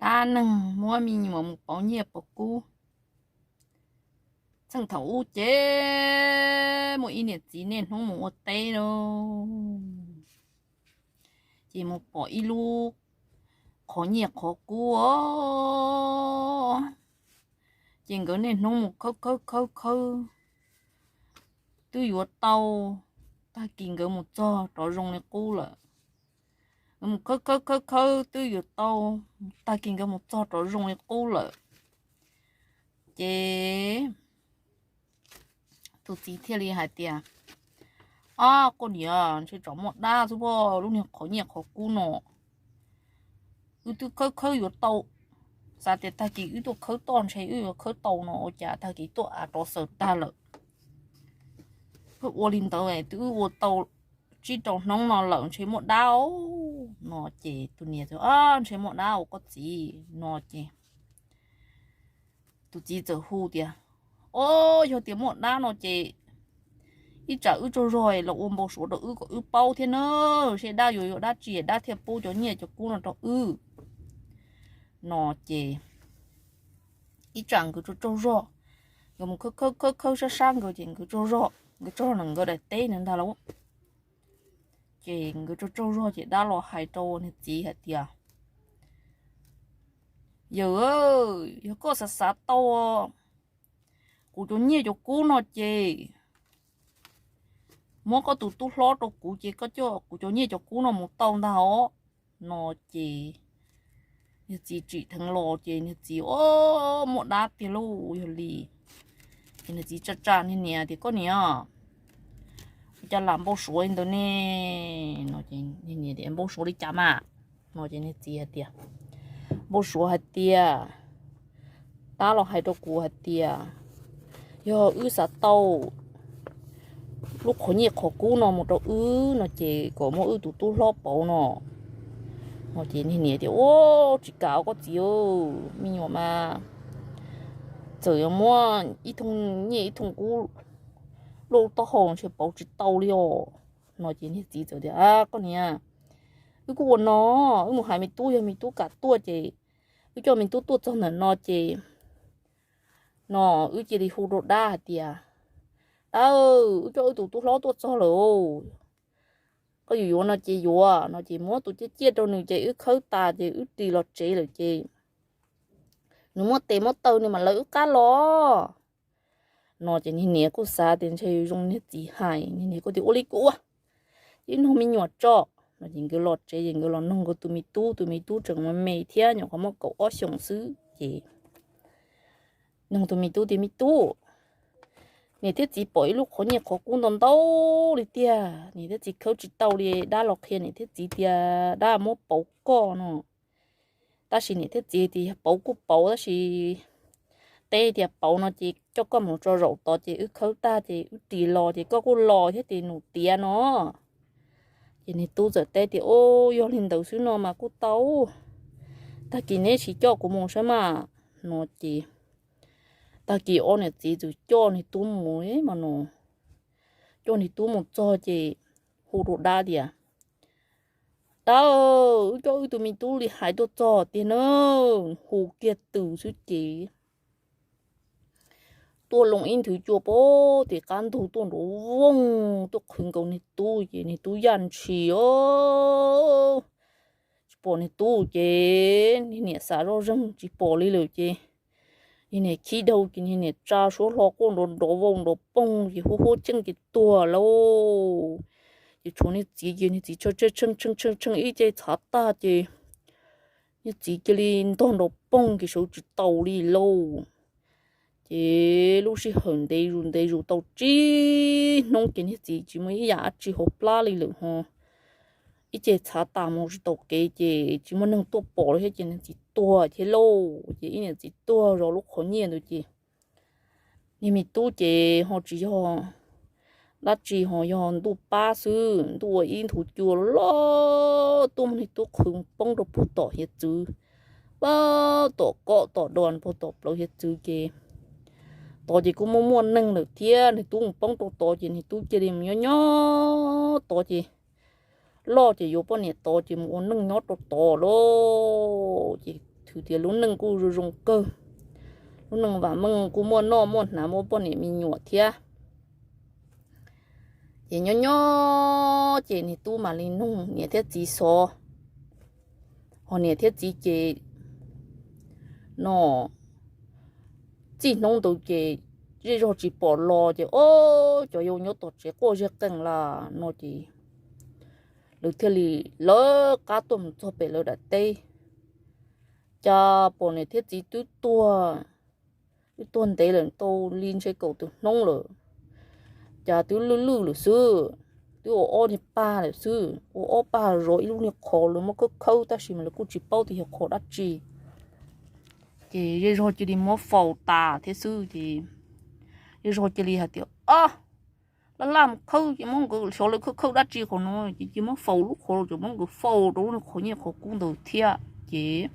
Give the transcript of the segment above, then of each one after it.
dab neeg muab me nyuam mus pauv nyiaj pauv kub. Txheej thaum ub ces muaj ib niam txiv niaj hnub mus ua teb lauj, ces mus pom ib lub qhov nyiaj qhov kub os. Ces nkawd niaj hnub mus khawb khawb khawb khawb, twb yuav tau, tag kis nkawd mus txog rov zoo li qub lawm. Nkawd mus khawb khawb khawb khawb twb yuav tau, tag kis nkawd mus txog rov zoo li qub lawm. Ces tus txiv thiaj li hais tias, Ab, koj niam, ntshe tsam muaj dab xwb pob, lub niag qhov nyiaj qhov kub no wb twb khawb khawb yuav tau, xav tias tag kis wb tuaj khawb toj ntshe wb yuav khawb tau no, ua cas tag kis tuaj av rov xaws tag lawm. Wb ua li ntawd twb wb ua tau tsib rau hnub no lawm, ntshe muaj dab no. Ces tus niam tias, Ntshe muaj dab os koj txiv no. Ces tus txiv txawm hu tias, Os, yog tias muaj dab no ces ib tsam wb tsaug zog los ua npau suav rau wb kom wb paub thiab na, seb dab yuav yog dab tsi dab thiaj pub cov nyiaj cov kub no rau wb no. Ces ib tsam nkawd tsaug tsaug zog, nkawd mus khawb khawb khawb khawb sab sab nkawd ces nkawd tsaug zog, nkawd tsaug zog ntawm nkawd daim teb ntawd ntag lauj. Ces nkawd tsaug tsaug zog ces dab los hais rau niag txiv hais tias, Yawm, yog koj xav xav tau kuv cov nyiaj cov kub no ces muab koj tus tub hlob rau kuv ces koj coj kuv cov nyiaj cov kub no mus tau ntag os no. Ces niag txiv tsim dheev los ces niag txiv, Os, muaj dab tiag lauj, yog li. Ces niag txiv tsa tsa niag niam tias, Koj niam, ua cas lam npau suav li ntawd ne? No ces niag niam tias, Npau suav li cas mas? No ces niag txiv hais tias, Npau suav hais tias dab los hais rau kuv hais tias yog wb xav tau lub qhov nyiaj qhov kub no mus rau wb no ces kom muab wb tus tub hlob pauv no. No ces niag niam tias, Ua, tsis kam koj txiv, me nyuam mas txawm yuav muab ib thooj nyiaj ib thooj kub luaj taub hau ntshe pauv tsis tau li os. No ces niag txiv txawm tias, Koj niam, wb kuj ua no, wb mus hais me tub, yog me tub kam tuaj ces wb coj me tub tuaj txog ntawm no ces no wb cia li hu rau dab hais tias, Dab, wb coj wb tus tub hlob tuaj txog lawm, koj yuav yuav no ces yuav. No ces muab tus ciaj ciaj rau nws ces wb khawb tas ces wb ris los tsev lawm ces nws muab tes muab taw nws mam lawv wb qab los. No ces niag niam kuj xav tias ntshe zoo niag txiv hais, niag niam kuj tias, Ua li kuj ua, ib nug me nyuam tso. No ces nkawd los tsev ces nkawd los nug nkawd tus me tub, tus me tub tseem me me thiab nyuam qhuav muaj kaum ob xyoos xwb ces nug tus me tub tias, Me tub, niam thiab txiv pom ib lub qhov nyiaj qhov kub ntau ntau li tiag, niam thiab txiv khawb tsis tau li, dab los qhia niam thiab txiv tias dab muab pauv koj no. Tab sis niam thiab txiv tias yog pauv kuj pauv, tab sis teb tias pauv no ces coj koj mus tso zaum tod ces wb khawb tag ces wb ris los ces koj kuj los thiab ces nus tiav no. Ces niag tub txawm teb tias, Ub, yog li ntawd xwb no mas kuj tau, tag kis neb sim coj kuv mus saib mas. No ces tag kis ob niam txiv txawm coj niag tub mus mas no, coj niag tub mus txog ces hu rau dab tias, Dab, wb coj wb tus me tub li hais tuaj txog tiag na. Hu kiag tws xwb ces tuaj loo ib nthwv cua pem tim qab ntug tuaj nrov voog tuaj qhwv nkaus niag tub ces niag tub yaj ntshis os, tsis pom niag tub ces niag niam xav zoj zeeg tsis pom li lawm ces niag niam khib dhau ces niag niam tsa suab hlo quaj nrov nrov voog nrov poog ces huab huab ceej ces tuag lauj. Ces tshuav niag txiv ces niag txiv tshee tshee tshee ib ce txhav tag ces niag txiv cia li ntog nrov poog ces sawv tsis tau li lauj. Ces lub sij hawm ntev zus ntev zus tau tsib hnub ces niag txiv tsis muaj ib yam dab tsi hauv plab li lawm ho ib ce txhav tas mus tsis tau kev ces tsis muaj neeg tuaj pom li thiab ces niag txiv tuag thiab lauj. Ces ib niam txiv tuag zov lub qhov nyiaj ntawd ces niag me tub ces ho tsis yog dab tsi ho yog ntuj pab xwb, ntuj ua ib nthwv cua loj tuaj muab niag tub qhwv poob rau puag tom hiav txwv, pab tom kom tom do puag tom plawv hiav txwv ces tod ces kuj muaj muaj neeg lawm thiab niag tub mus poob rau tod ces niag tub cia li mus nyob nyob tod ces loj ces yuav poj niam tod ces mus ua neej nyob rau tod lauj. Ces thwm tias lub neej kuj zoo zoo kawg, lub neej vam meej kuj muaj noj muaj hnav muaj poj niam me nyuam thiab. Ces nyob nyob ces niag tub mam li nug niam thiab txiv xov, ho niam thiab txiv ces no txij hnub ntawd ces zej zog tsis pom los ces o, cov yau nyob tom tsev quaj zej qees lawm no ces lawv thiaj li lawv qab tuaj mus txog pem lawv daim teb. Cas pom niam thiab txiv twb tuag, twb tuag ntev lawm tau li ntshe kaum tawm hnub lawm. Cas twb lwj lwj lawm xwb, twb ua ob niag pag lawm xwb, ua ob pag zov ib lub niag qhov lawv muab khawb khawb tab sis mas lawv kuj tsis paub tias yog qhov dab tsi. Ces zej zog cia li muab faus tas thiab xwb ces zej zog cia li hais tias, o, laj laj mus khawb ces muab nkawd xyov lawv khawb khawb dab tsi qhov no ces cia muab faus lub qhov los ces muab nkawd faus rau lub niag qhov nyiaj qhov kub ntawd thiab ces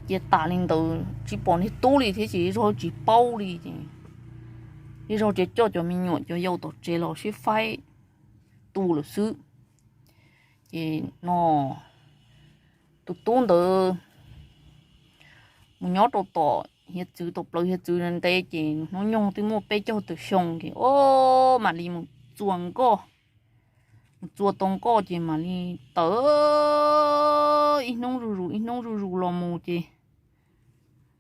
ces tas li ntawd tsis pom niag tub li thiab ces zej zog tsis paub li ces zej zog ces coj cov me nyuam cov yau tom tsev los sib faib tu lawm xwb. Ces no tus tub ntawd mus nyob rau tom hiav txwv, tom plawv hiav txwv ntev ces hnub nyoog twb muaj peb caug tawm xyoo ces o, mam li mus txua nkoj. Mus txua tau nkoj ces mam li tawm ib hnub zuj zus ib hnub zuj zus los mus ces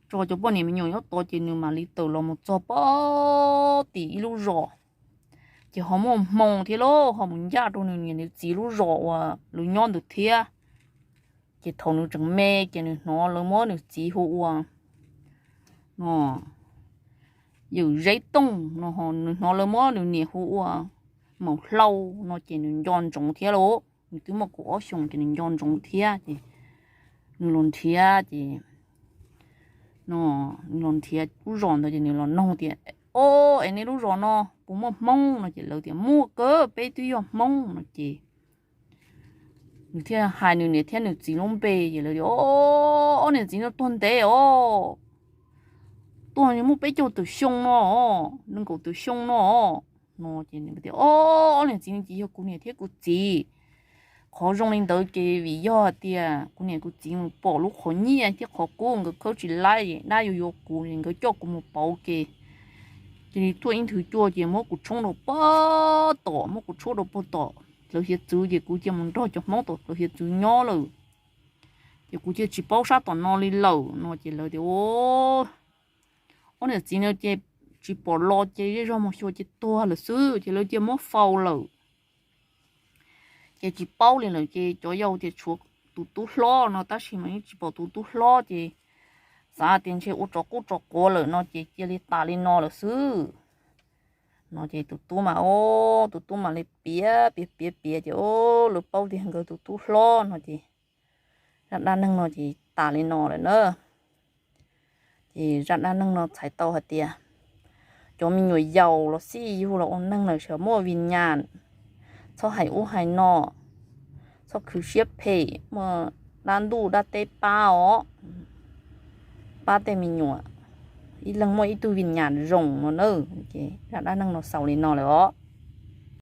tso cov poj niam me nyuam nyob tod ces nws mam li tawm los mus txog pem tim ib lub zos. Ces ho muaj hmoo thiab lauj, ho mus ncaj rau nws niam nws txiv lub zos uas lawv nyob ntawd thiab. Ces thaum nws tseem me ces nws hnov lawv muab nws txiv hu ua no Yawm Zeb Tooj no, nws hnov lawv muab nws niam hu ua Maum Hlau no ces nws nco ntsoov thiab lauj. Nws twb muaj kaum ob xyoos ces nws nco ntsoov thiab ces nws los nrhiav ces nws los nrhiav lub zos ntawd ces nws los noog tias, o, es nej lub zos no puas muaj Hmoob no ces lawv tias muaj kawg, peb twb yog Hmoob no ces nws thiaj hais nws niam thiab nws txiv lub npe ces lawv tias, o, ob niam txiv no tuag ntev os, tuag muaj peb caug tawm xyoo no, nees nkaum tawm xyoo no no ces nws tias, o, ob niam txiv no ces yog kuv niam thiab kuv txiv. Qhov zoo li ntawd ces vim yog hais tias kuv niam kuv txiv mus pom lub qhov nyiaj thiab qhov kub nkawd khawb tsis laib, dab yuav yuav kuv, nkawd coj kuv mus pauv ces cia li tuaj ib nthwv cua ces muab kuv tshoob rau pog tom, muab kuv tshoob rau pog tom plawv hiav txwv ces kuv cia mus nrog cov Hmoob tom plawv hiav txwv nyob lawm. Ces kuv cia tsis paub sab tom no li lawm no ces lawv tias, o, ob niam txiv no ces tsis pom los ces zej zog mus xyuas ces tuag lawm xwb ces lawv cia muab faus lawm. Ces tsis paub li lawm ces cov yau tias tshuav tus tub hlob no tab sis mas yeej tsis pom tus tub hlob ces xav tias ntshe ua tsov quj tsov quav lawm no ces cia li tas li no lawm xwb. No ces tus tub mas, o, tus tub mam li piav piav piav piav ces, o, lawv paub tias nkawd tus tub hlob no ces zaj dab neeg no ces tas li no lawm na. Ces zaj dab neeg no txhais tau hais tias cov me nyuam yaus los xij yug los ua neeg lawm xyov muaj vim nyas, txhob hais ub hais no, txhob khwv siab phem, muaj dab ntuj dab teb pab os, pab tej me nyuam, ib leeg muaj ib tug vim nyas zoo no na. Ces zaj dab neeg no xaus li no lawm os.